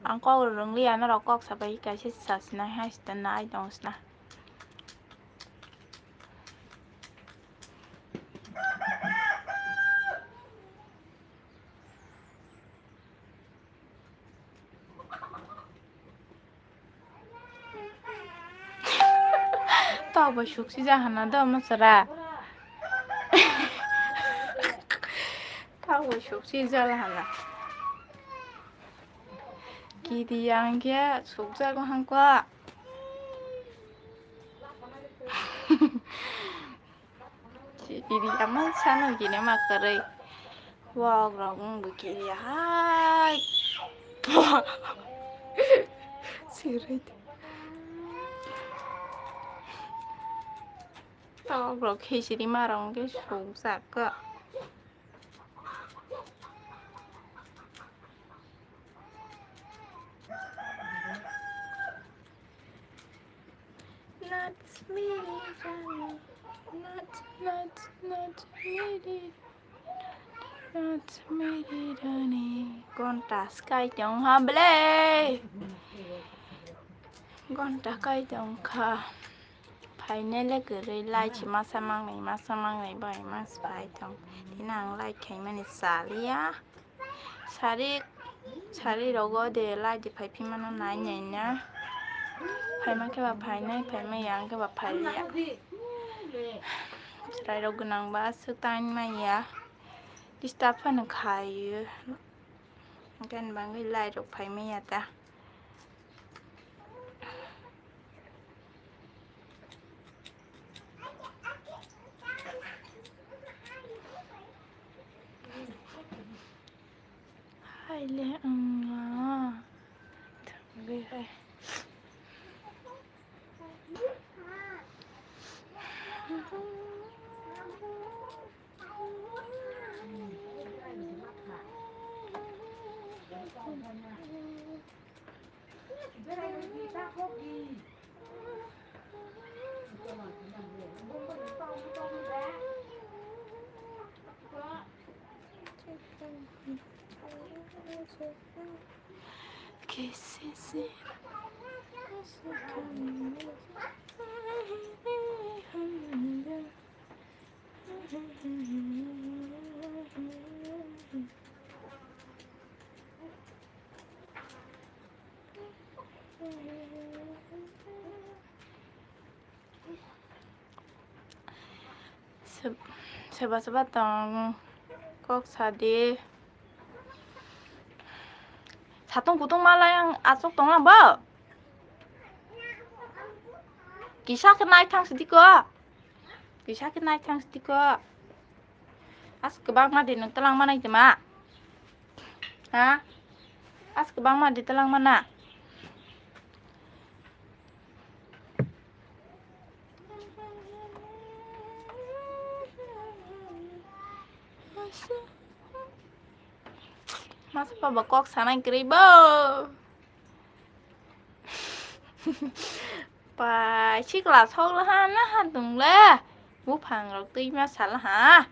Ang kok rwngli, ano rok kok sabai kaisa sasna hai sita nai tong sna. Tok bai suksi ja hana do masara. Tok bai suksi ja hana. Kiri yang khe sukjago hangkwa. Kiri ama sano gini ma kwrwi. Wok rok wng bo kiri hai. Sirwi. Tok rok khe siri ma rok wng khe sukjak kha. Not really running. Not, not, not really. Not really running. Gonta sky tong ha ble. Gonta kai tong kha. Phainai le kwrwi, light se masa mangnai, masa mangnai bai mas phai tong. Tini ang light khaimani saliya. Sari, sari rogo de light de phai phimano nai nai na. Phaima khe ba phainai, phaima ya khe ba phaiya. Chwrai rok gwnang ba aswk tan maya. Disturb phano khaio. Hwnkhe ani bagwi light rok phaimaya ta. Haile wngla. Thangwi hai. Seba seba tong kok sadi. Satung kutung malai ang asok tong lang bo. Kisa khe nai thang sidi ko. Kisa khe nai thang sidi ko. As kwbangma de nwng twlang manai tma. Ha? As kwbangma de twlang mana. Masa pa ba kok sanai kwrwi bo. Pai sikla sok la ha na ha dung le. Buphang rok twi ma sal ha.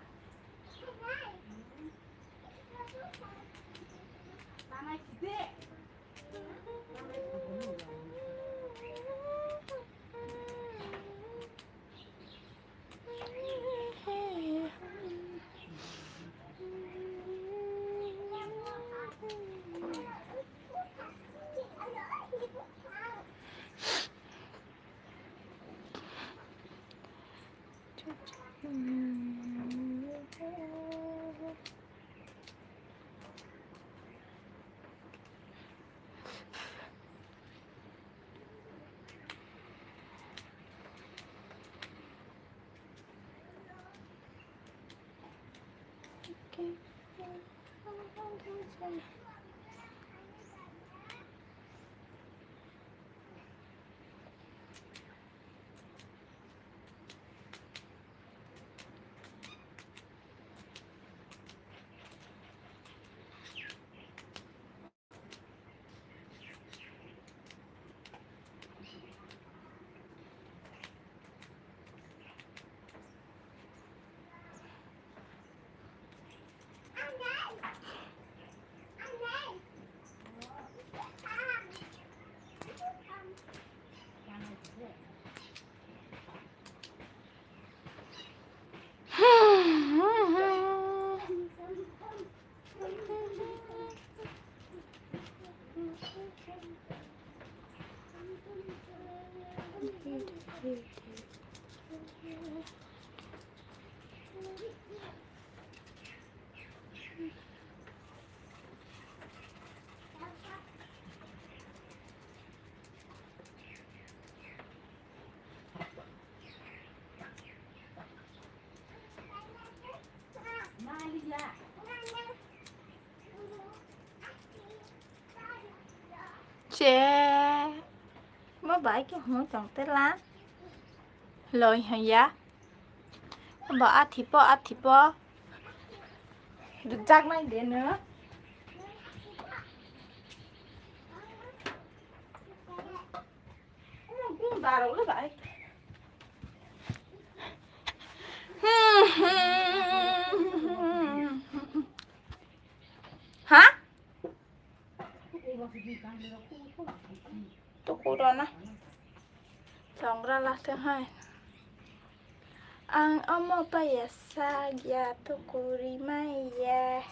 Che, mo bai ke hung tong te la. Loi haya. Bo athi po, athi po. Rujak nai de no. Omo bung darok le bai. Ha? Tukurana. Chongra latheng hai. Ang omo paya sak ya tukuri maya.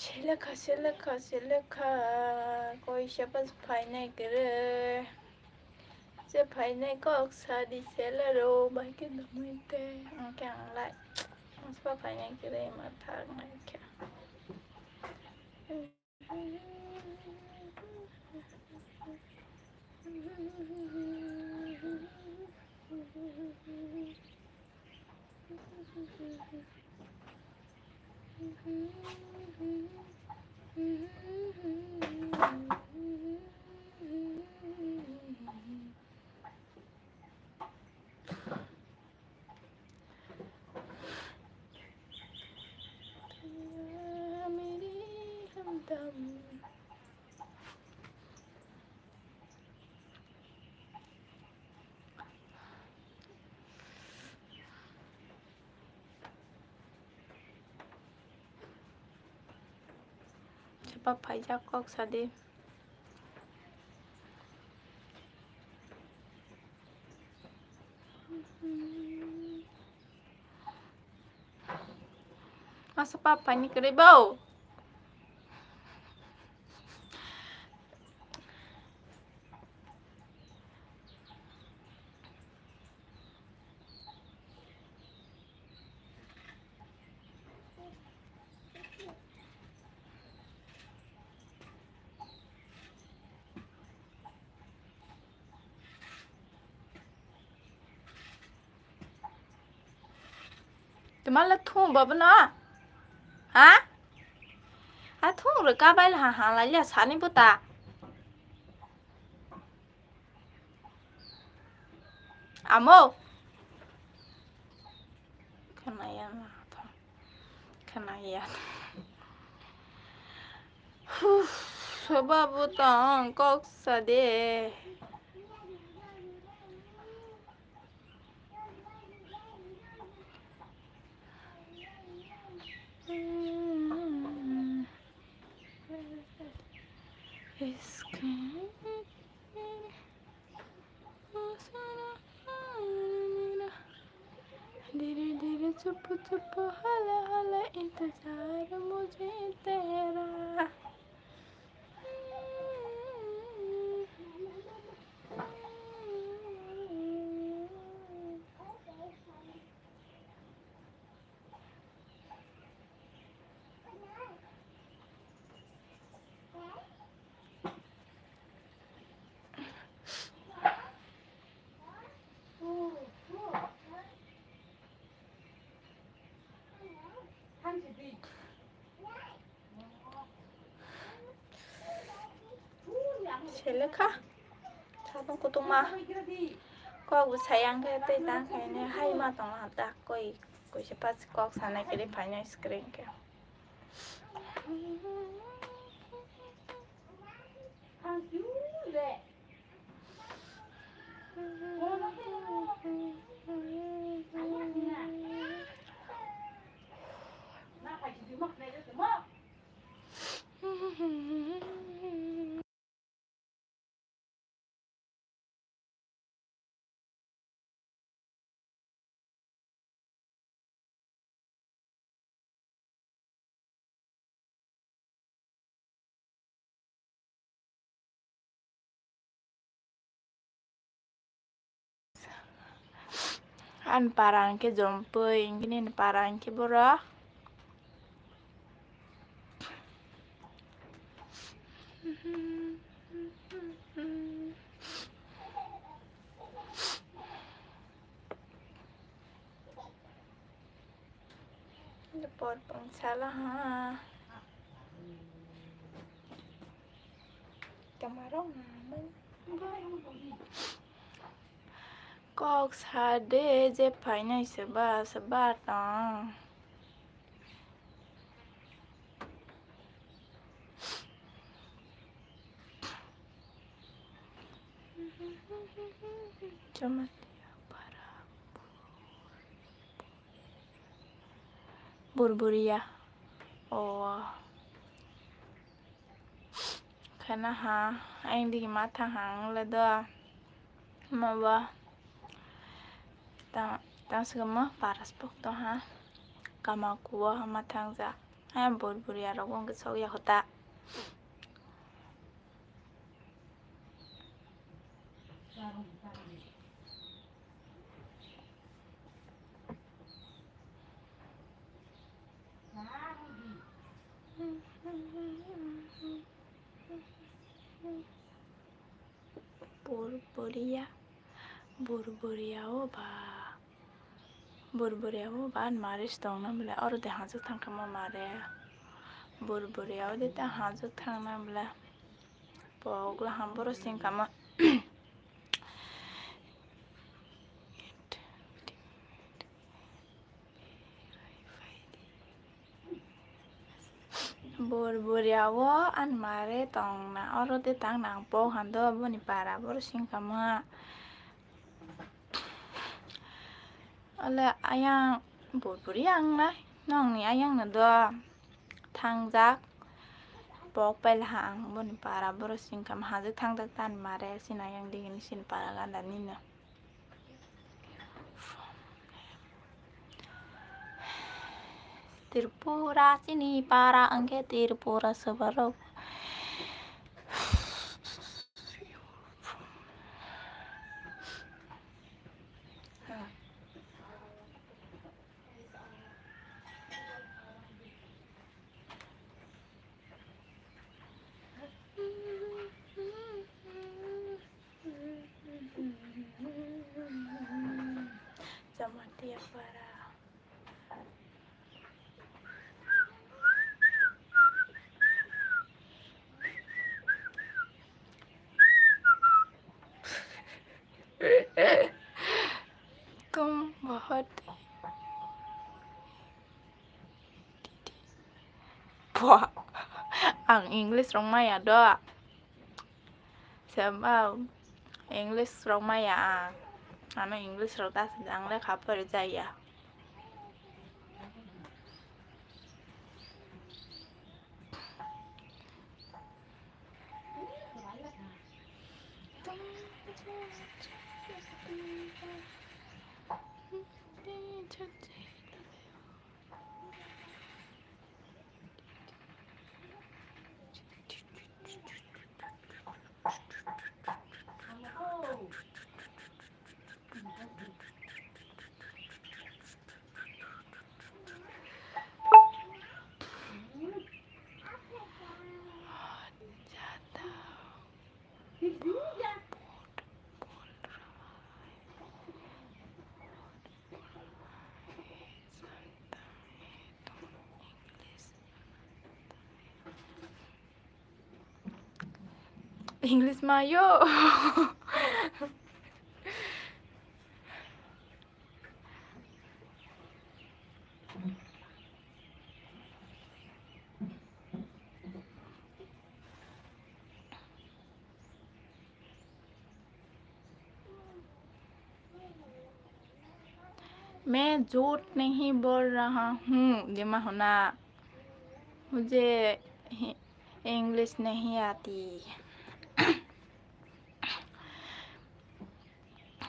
Selekha, selekha, selekha, koisa pas phainai kwrwi. Se phainai kok sadi selero bai khe nungwi tei hwnkhe ang lai. Asba phainai kwrwi ma thang nai khe. Ba phaijak kok sadi. Masa pap paini kwrwi bo. Twmala thung bo bono? Ha? A thung rwka bai ha ha lai ya sani buta. Amo. Khwnaya na tho. Khwnaya. Huf, babu tong kok sa de. धीरे धीरे चुप चुप हौले हौले इंतजार मुझे तेरा। Selekha. Satung kutungma. Kok bo sayang khe tei tang khe ne hai ma tong ha ta koi koi se pas kok sanai kiri phainai screen khe. Ani para hwnkhe Jompui, hwnkhe nini para hwnkhe borok. Por pungsala ha. Tamarok nangmani. Kok sa de je phainai se ba se ba tong. Jamatia para. Burburia. O. Khana ha. Ang digi matha hang le do. Maba. Ta, ta sigama paras pok to ha. Kama kuwa ha mathang ja. Ayang burburia rok wng sok ya hota. Burburia, burburia o ba, burburia o ba, ani mare se tong na bole, oro de hajok thang kha ma mare, burburia o de ta hajok thang na bole, pogla ham boro sing kha ma. Bor boria o ani mare tong na, oro de tang nang pok hando boni para boro sing kama. Ole ayang bor boria ang na, nong ni ayang na do thangjak. Pok pailaha ang boni para borok singkam hajwk thangjak tani mare sinai ang digini sini para ganda nini. Tripura sini para angke Tripura sebarok. Jamatia para. तुम बहुत Bua, ang English rok maya do. Sebab English rok maya ang. Ano English rok ta ang lekha pori jaya. English mayo. मैं झूठ नहीं बोल रहा हूँ, दिमा होना, मुझे हि-, English नहीं आती।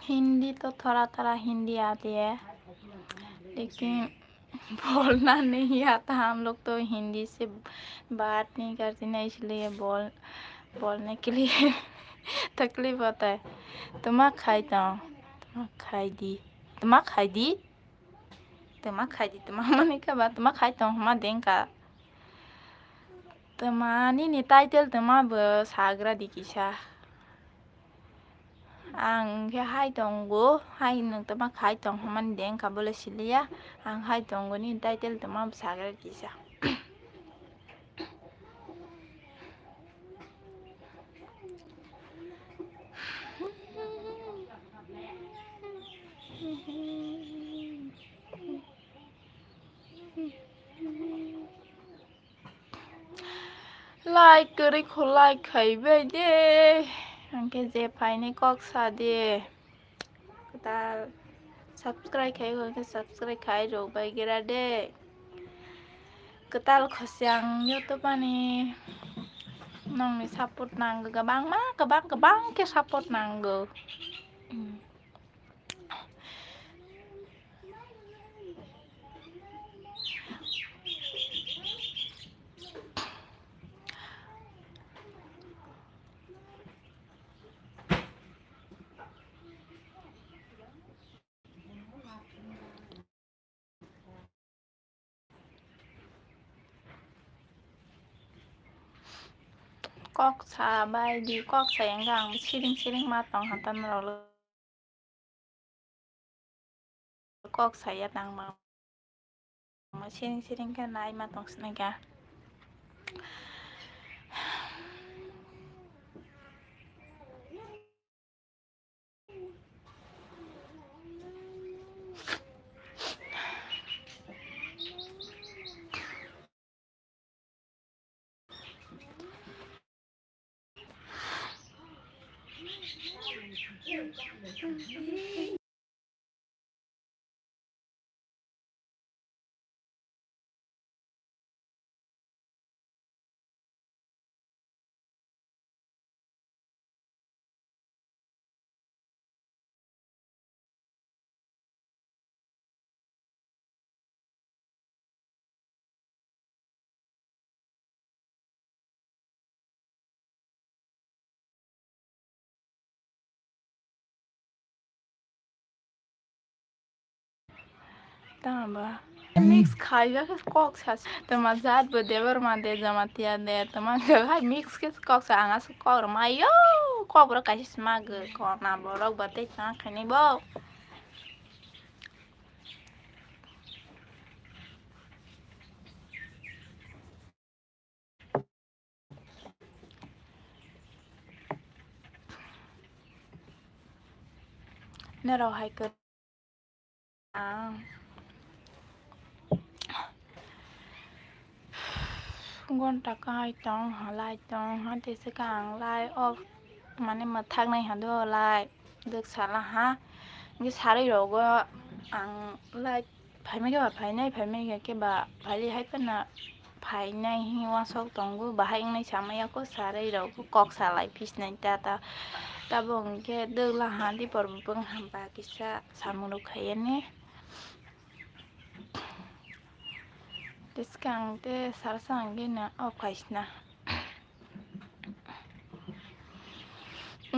हिंदी तो थोड़ा थोड़ा हिंदी आती है, लेकिन बोलना नहीं आता। हम लोग तो हिंदी से बात नहीं करते ना, इसलिए बोल, बोलने के लिए तकलीफ होता है। Tama khai tong, tama khai di, tama khai di, tama khai di, tama mani ka ba, tama khai tong, tama deng ka. Tama nini title tama bo sagra di kisa. Ang khe hai tongo, hai nwng tama khai tong hwnmani de wngkha bole siliya. Ang hai tongo nini title tama bo sagra di kisa. Like kwrwi kho like khai bai de. Hwnkhe je phaini kok sa de. Kwtal subscribe khai hwnkhe subscribe khai rw bai gira de. Kwtal khosang YouTube ani nongni support nango, kwbangma, kwbang, kwbang khe support nango. Kok sa bai di, kok sa yang ang siring siring ma tong hatan rolo. Kok saya tang ma. Siring siring khe nai ma tong sinai kha. Tamo ba. Mix khai ba khe kok sa. Tama jat bo Debbarma de, Jamatia de, tama khe hai mix khe kok sa, ang aswk kok rw ma yo. Kok rw kaisa sma gw kok na borok ba tei tama khainai bo. Norok hai kwrwi ang gonta kahai tong ha, light tong ha, tei se ang light off, mane mwthak nai ha do light. Dwk sala ha. Hwnkhe sarwi rogo ang light phaimai khe ba phainai, phaimai khe ba phaili hai phano phainai hwnwi uansuk tongo, bahai wngnai samaya kho sarwi rogo kok salai phisnai ta ta. Tabuk hwnkhe dwk la ha dipor bo bwng ham ba kisa samung rok khaiyani. Tei swkang tei sal sal hwnkhe no off khaisna.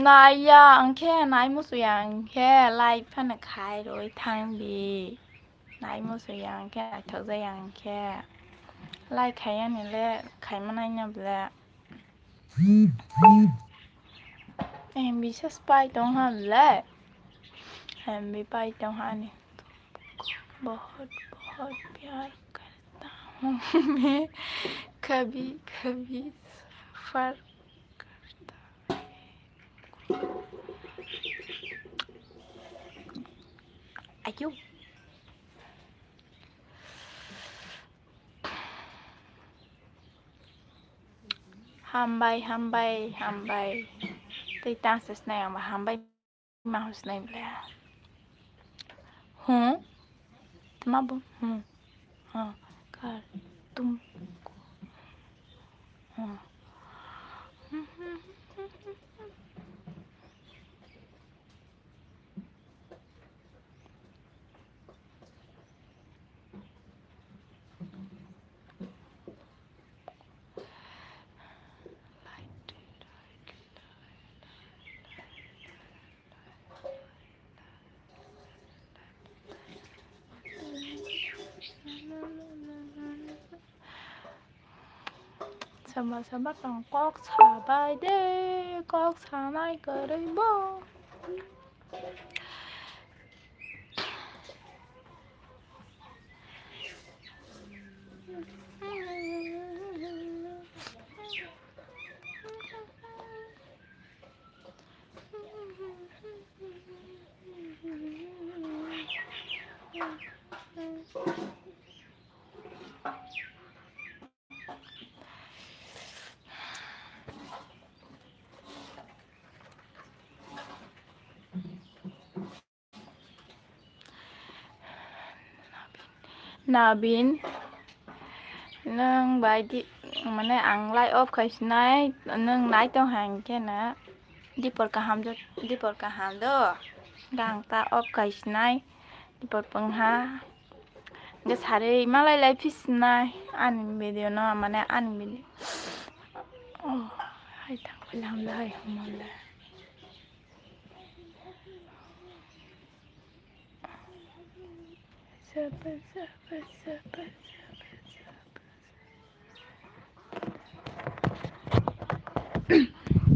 Naiya hwnkhe, nai musuya hwnkhe, light phano khai rwi thang di. Nai musuya hwnkhe, naithok jaya hwnkhe. Light khaiyani le khaima naina ble. M B se pai tong ha le. M B pai tong ha ni. बहुत बहुत प्यार करता हूँ मैं, कभी कभी सफर करता है। Ayo. Hambai, hambai, hambai. Tei tang se snai ang ba hambai ma hwn snai ble. Huh? Tma bo? Huh. Huh. Kar. Tum. Huh. Sama sama tong kok sabai de, kok sanai kwrwi bo. Nabin, nwng bai di, mane ang light off khai sinai, nwng nai tong hang khe na, dipor kaham do, dipor kaham do, gang ta off khai sinai, dipor pwngha, hwnkhe sarwi malai lai phi sinai, ani video no, mane ani video, oh, hai thang phaila hamle hai humle.